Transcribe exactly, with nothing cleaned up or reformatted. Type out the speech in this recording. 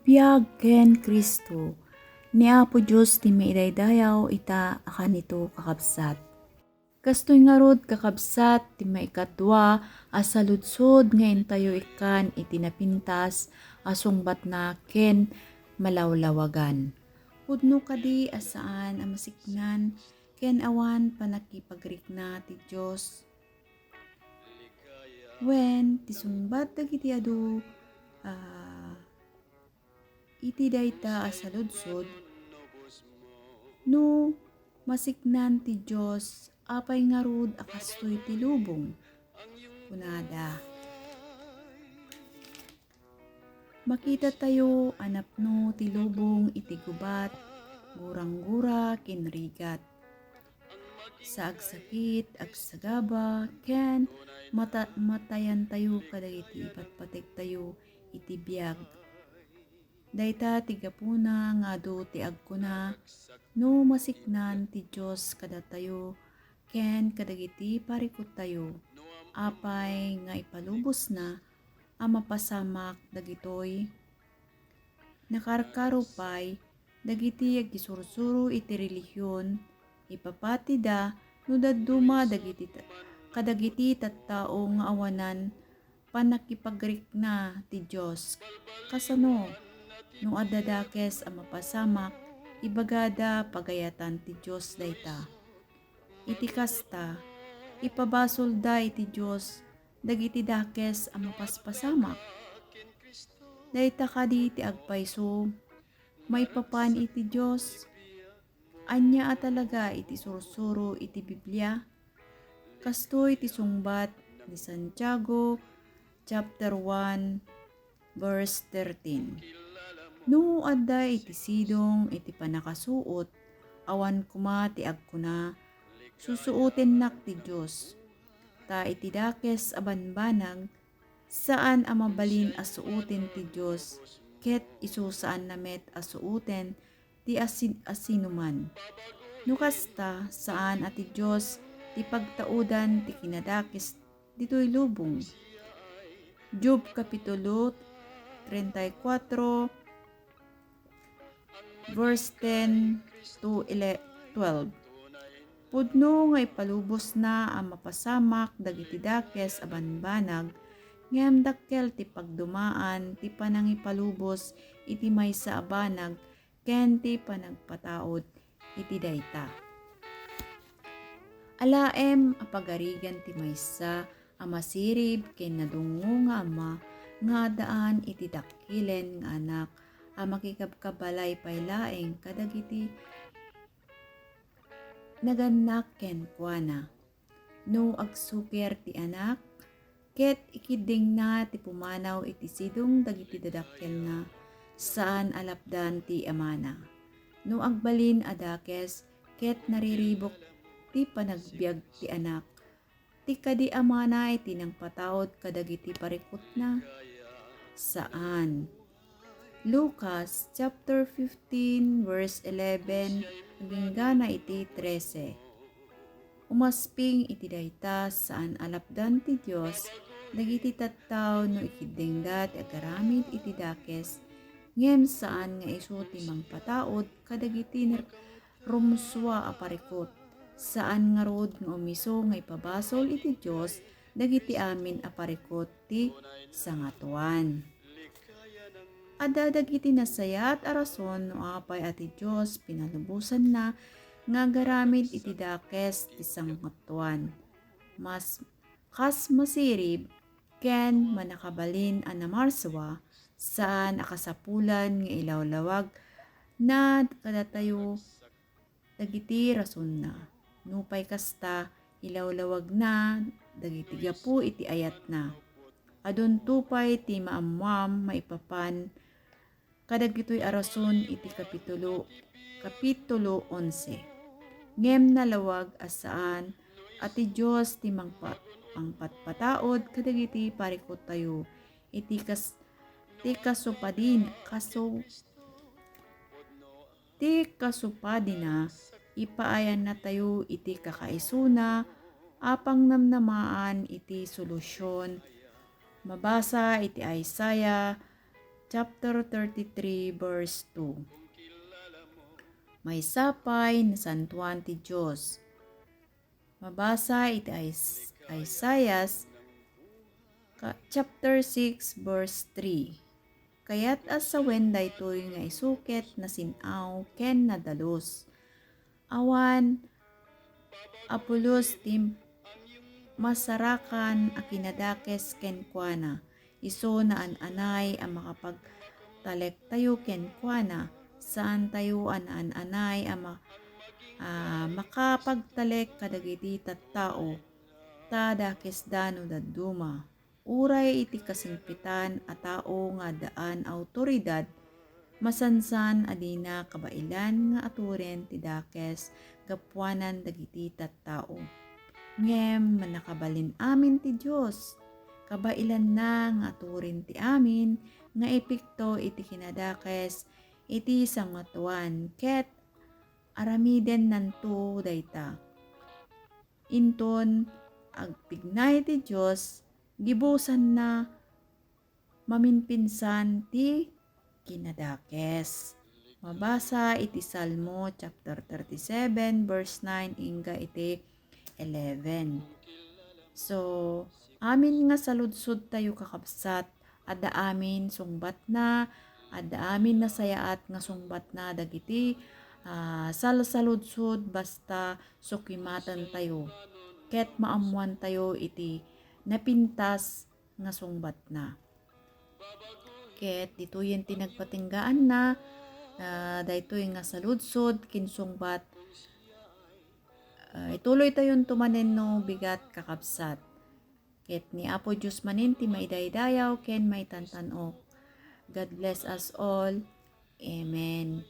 Biag ken Cristo. Ni Apo Dios ti maidaydayaw ita a kanito, kakabsat. Kastoy ngarud, kakabsat, ti maikadua a saludsod nga intayo ikkan iti napintas a sungbatna ken malawlawagan. Pudno kadi a saan a masiknan ken awan pannakipagrikna ti Dios? Wen, ti sungbat dagiti adu, ah, iti dayta a saludsod, no masiknan ti Dios, apay ngarud a kastoy ti lubong? Kunada. Makitatayo a napno ti lubong iti gubat, guranggura ken rigat. Sa agsakit, agsagaba, ken mata-, matayantayo kadagiti ipatpategtayo iti biag. Dayta ti gapuna nga adu ti agkuna, no masiknan ti Dios kadatayo ken kadagiti parikuttayo, apay nga ipalubosna a mapasamak dagitoy? Nakarkaro pay dagiti agisursuro iti relihion, ipapatida no dadduma dagiti ta-, kadagiti tattao nga awanan pannakipagrikna ti Dios. Kasano? No adda dakes a mapasamak, ibagada pagayatan ti Dios dayta. Iti kasta, ipabasolda iti Dios dagiti dakes a mapaspasamak. Dayta kadi ti agpayso maipapan iti Dios? Ania a talaga iti sursuro iti Biblia? Kastoy ti sungbat ni Santiago, chapter one, verse thirteen. No adda iti sidong iti pannakasuot, awan koma ti agkuna, "Susuotennak ti Dios." Ta iti dakes a banbanag, saan a mabalin a suoten ti Dios, ket isu saanna met a suoten ti asin-, asinoman. No kasta, saan a ti Dios ti pagtaudan ti kinadakes ditoy lubong. Job Kapitulo treinta y cuatro, verse ten to ele-, twelve. Pudno nga ipalubosna a mapasamak dagiti dakes a banbanag, ngem dakkel ti pagdumaan ti panangipalubos iti maysa a banag ken ti panagpataud iti dayta. Alaem a pagarigan ti maysa a masirib ken nadungngo nga ama nga addaan iti dakkilen nga anak a makikabkabalay pay laeng kadagiti nagannak kenkuana. No agsuker ti anak, ket ikiddingna ti pumanaw iti sidong dagiti dadakkelna, saan a lapdan ti amana. No agbalin a dakes, ket nariribuk ti panagbiag ti anak, ti kadi amana iti nangpataud kadagiti parikutna? Saan. Lucas chapter fifteen, verse eleven, agingga na iti trese. Umasping iti dayta, saan a lapdan ti Dios dagiti tattao no ikiddingda ti agaramid iti dakes, ngem saan nga isu ti mangpataud kadagiti ner-, rumsua a parikut. Saan ngarud nga umisu nga ipabasol iti Dios dagiti amin a parikut ti sangatoan. Adda dagiti nasayaat a rason no apay a ti Dios pinalubosanna nga agaramid iti dakes ti sangatoan. Mas, kas masirib ken mannakabalin a namarsua, saan a kasapulan nga ilawlawag na kadatayo dagiti rasonna. Nupay kasta, ilawlawagna dagiti gapu iti ayatna. Adunto pay ti maammuam maipapan kadagitoy a rason iti kapitulo, kapitulo onse. Ngem nalawag a saan a ti Dios ti mangpa-, mangpatpataud kadagiti parikuttayo iti kas-, ti kasupadin-, kasu-, ti kasupadina, ipaayannatayo iti kakaisuna a pangnamnamaan iti solusion. Mabasa iti Isaiah chapter thirty-three, verse two. Maysa pay nasantoan ti Dios. Mabasa iti Is-, Isaias, ka-, chapter six, verse three. Kayat a sawen daytoy nga isu ket nasin-aw ken nadalus. Awan a pulos ti masarakan a kinadakes kenkuana. Isu naan-anay a makapagtalektayo kenkuana. Saantayo a naan-anay a ma-, a makapagtalek kadagiti tattao, ta dakesda no dadduma. Uray iti kasingpetan a tao nga addaan autoridad, masansan a dina kabailan nga aturen ti dakes gapuanan dagiti tattao. Ngem mannakabalin amin ti Dios. Kabailanna nga aturen ti amin nga epekto iti kinadakes iti sangatoan ket aramidennanto dayta. Inton agpignay ti Dios, gibusanna maminpinsan ti kinadakes. Mabasa iti Salmo chapter thirty-seven, verse nine, ingga iti eleven. So, amin nga saludsodtayo, kakabsat, adda amin sungbatna, adda amin nasayaat nga sungbatna dagiti, ah, salsaludsod basta sukimatantayo ket maammoantayo iti napintas nga sungbatna. Ket ditoyen ti nagpatinggaanna, ah, daytoy nga saludsod ken sungbat. Ah, ituloytayonto manen no bigat, kakabsat. Ket ni Apo Dios manen ti maidaydayaw ken maitantan-ok. God bless us all. Amen.